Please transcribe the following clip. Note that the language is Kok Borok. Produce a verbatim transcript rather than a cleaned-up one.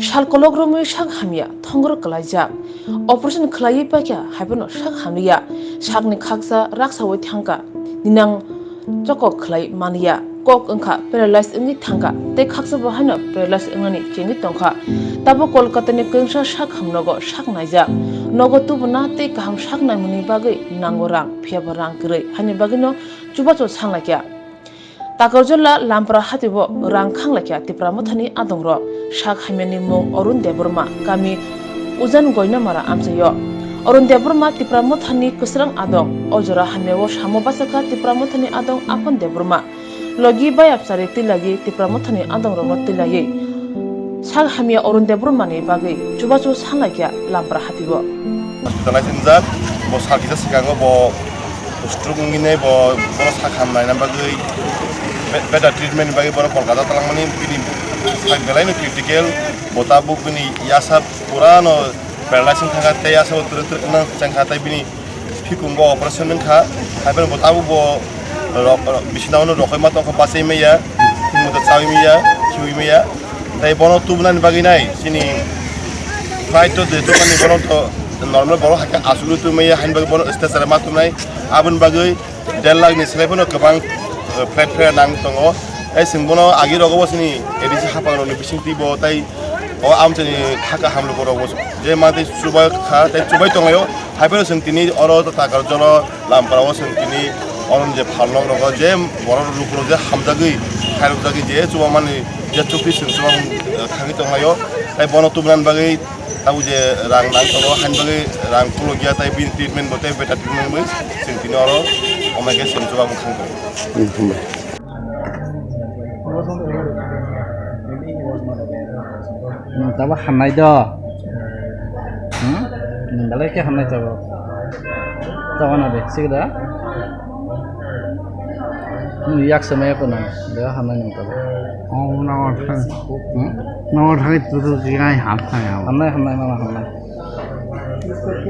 Sal kolok romwi sak hamya thongro kwlaijak. Operation khwlaiwi paikha, haiphano sak hamliya. Sakni khaksa raksawi thangkha. Ninang chokok khwlai manliya. Kok wngkha paralyze wngwi thangkha. Tei khaksa bo haino paralyze wngnani chengwi tongkha. Tabuk Kolkatani kwrwngsa sak hamnogo sak naijak. Nogo tubuna tei kaham sak naimani bagwi nango rang, phiyaba rang kwrwi. Haini bagwino chubachu sanglakya. Takarjala Lampra hatio rang khanglaikha Tipra Mothani adongrok. Sak hamyani mung Arun Debbarma, kami Ujan Goinamara amchaio. Arun Debbarma Tipra Mothani kwsrang adong. O jora hamyao samo bachakha Tipra Mothani adong Apon Debbarma. Logi bayapchari twilaiwi Tipra Mothani adongrokno twilaiwi sak hamya Arun Debbarmani bagwi chubachu sanglaiya Lampra hatio. Hospitalize wngjak, bo sal kisa swkango bo stroke wngwi nai, bo, bono sak hamnaina bagwi be-, better treatment ni bagwi bono Kolkata talangmani, bini sak belaino critical, bo tabuk bini yasa purano paralyze wngkha tei yasa bo twrwk twrwk wngkha tei bini phikungo operation wngkha, haiphano bo tabuk bo rok, rok, bisinaono rokoi ma tongkha, bachai maya, thwngmungsa chaui maya, khiui maya. Tei bono tubunani bagwi nai chini flight to je tubani bono to normal borok hai khe asugwi tubui maya, haini bagwi bono stretcher ma tubunai. Aboni bagwi der lakh ni slai phano kwbang, eh, flight fare nang tongo. Tei chwng bono agi rogo bo chini A D C hapang rokni bisingtwi bo tei o amchaini kha kaham lukurok bo je ma tei chubai kha tei chubai tonglaio. Haiphano chwng tini oro Takarjala Lampra o chwng tini oro je phalnok rogo je borok lukurok je hamjagwi khairokjagwi je chubamani je chukti chwng chubamung, eh, khagwi tonglaio. Tei bono tubunani bagwi tabuk je rang nang tongo, haini bagwi rang khulukya tei bini treatment bo tei better treatment wngwi chwng tini oro omo khe chwng chubamung khang tongo. Hmm, hambai. Nwng tabuk hamnai do. Hmm? Nwng belai khe hamnai tabuk. Tabuk na de, sik da? Nwng yak se maya ko nwng, de hamnai nwng tabuk. Oh, no, thang. Hmm? No, thang, tu, tu, tu, ai, ham, thang, ham. Hamnai, hamnai, mama, hamnai.